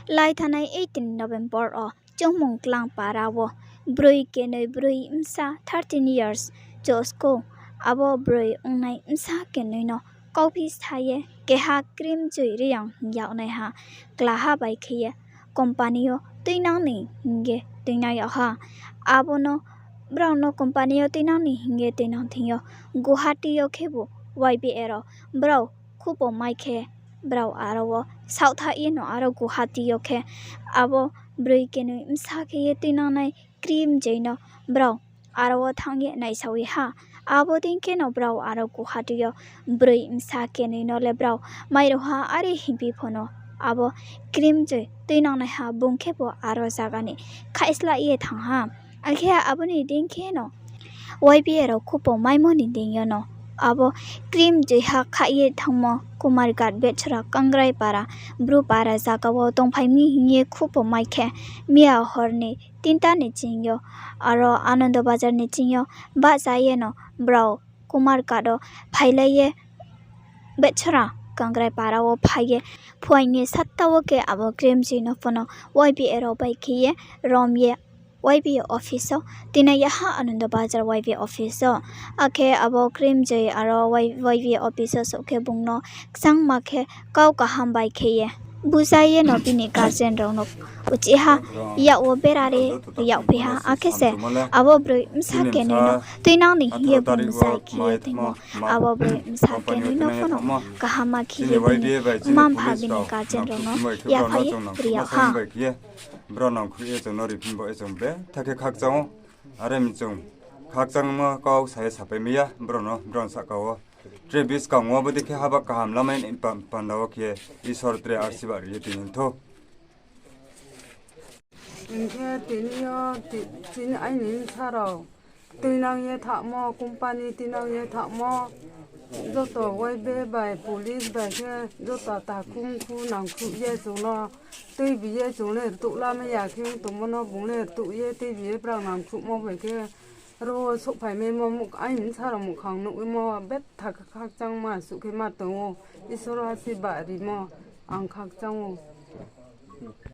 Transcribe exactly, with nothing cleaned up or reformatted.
Lai thanai eighteen November wo Chungmung Klang para wo broi kenoi broi bsa thirteen years choskou. Abo broi ongnai bsa kenoi no kauphi sa ye keha Krimjoi Reang hing yagnaiha klaha bai khe ye company yo tuinang ni hing ye tuinang yag ha. Abo no brao no company yo tuinang ni hing ye tuinang thing yo Guwahati yo khebu Y B A rao brao khupo mai khe brao aro wo saohthaih ye no aro Guwahati yo khe abo broi kenoi bsa khe ye tuinangnai Krimjoi no brao aro wo thanng ye naisao ye ha. Abo dei khe no brao aro Guwahati yo broi bsa kenoi no le brao mai rao ha, are hingphi pho no abo Krimjoi tuinangnaiha bung khebu aro zaga ni khaihslah ye thanng ha. Akhe abo ni dei khe no Y B A rao khupo maimo ni deing yo no abo Krimjoi ha khaih ye thanngmo Kumarghat Betchra Kangrai para, Bru para zaga wo tongphai mi hing ye khupo mai khe, miya hor ni tinta ni ching yo, aro Anando Bazar ni ching yo bahcha ye no brao Kumarghat wo phailai ye Betchra Kangrai para wo phai ye phuaing ni satta wo khe abo Krimjoi no pho no Y B A rao bai khe ye rom ye Y B A office wo tuinai yag ha, Anando Bazar Y B A office wo. Akhe abo Krimjoi aro Y-, Y B A office wo souh khe bung no kchangma khe kau kaham bai khe ye buzai ye no bini guardian rao no uchih ha, yak wo bera ri yagphi ha. Akhe se abo broi bsa kenoi no tuinang ni hing ye bung zai khe ye tongmo. Abo broi bsa kenoi no pho no kaham ma khe ye bini mma-mpha bini guardian rao no yaphaih ye ri yag ha. Brao nangkhruh ye chung no riphi bo ye chung betha khe khakchang ou. Are mi chung khakchangmo kau sa ye sapai mai ya brao no, brao ni sahka wo. Tre buskang wo bodei khe haba kaham lamai ni pa-, panda wo khe Isor tre arsiba ri ye tini thou. Hing khe tini yo ti-, tini aini bsa rao tuinang ye thanngmo, company tuinang ye thanngmo, joto Y B A bai police bai khe joto takhu mkhu nangkhruh ye chung no tuibi ye chung le rtuh lamai ya khe ong tongmo no bung le rtuh ye tuibi ye brao nangkhruhmo bai khe ro souhphai maimo, aini bsa rao muhkhang nuhmo betha khe khakchangma suh khe ma tong ou. Isor arsiba rimo ang khakchang ou.